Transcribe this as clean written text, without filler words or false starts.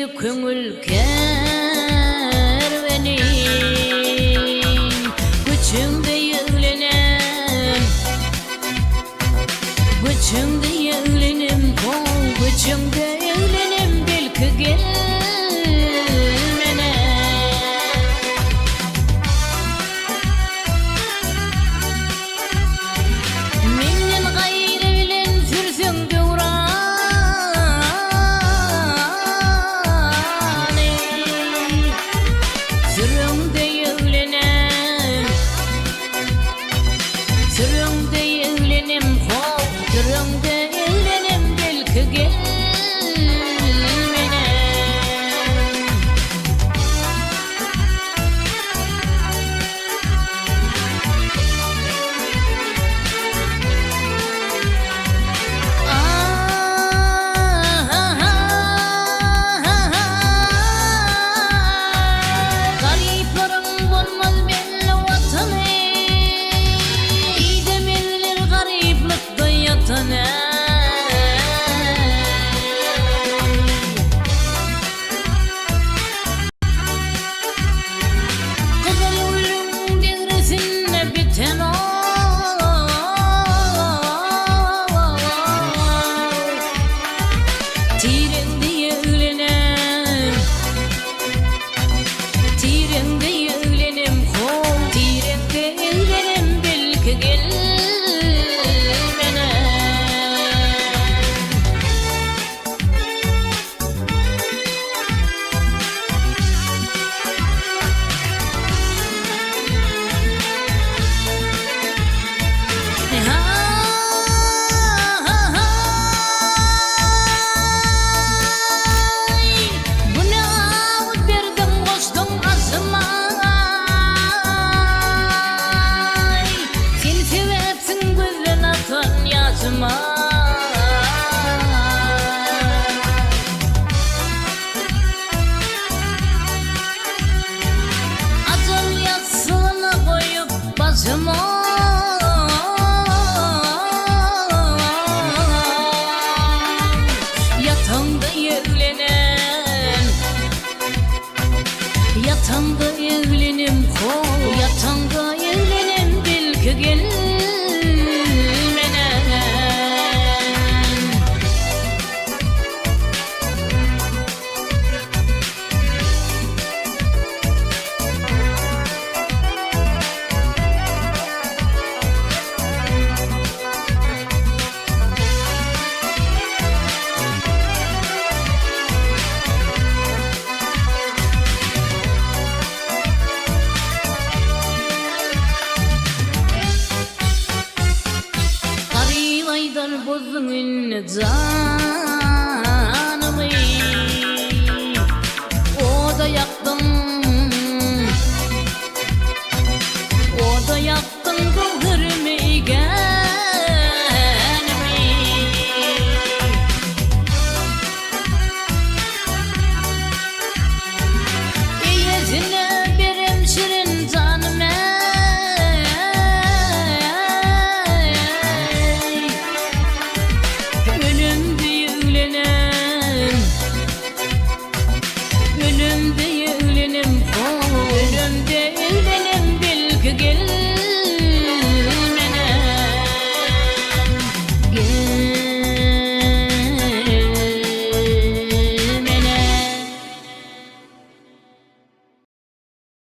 Gitdi köňül kerweni. Göçüňde ýeglenem. Göçüňde ýeglenem how, göçüňde ýeglenem belki gelmenem. Menden gaýry bilen sürseň döwrany, Süreňde ýeglenem, Süreňde ýeglenem how, süreňde ýeglenem belki gelmenem. Garyplaryň bolmaz belli watany, Idemezler garyplykda ýatany. Gyzyl gülüň degresinde biten Tireňde ýeglenem, Tireňde ýeglenem how, Tireňde ýeglenem belki gelmenem. Bu ne awy berdiň goşduň aşyma Sen sebäpsiň gözden akan ýaşyma. Ajal ýassygyna goýup başymy. Ýataňda ýeglenem. Ýataňda eglenem how, ýataňda eglenem belki gelmenem. Garyp aýdar bozduň indi jan.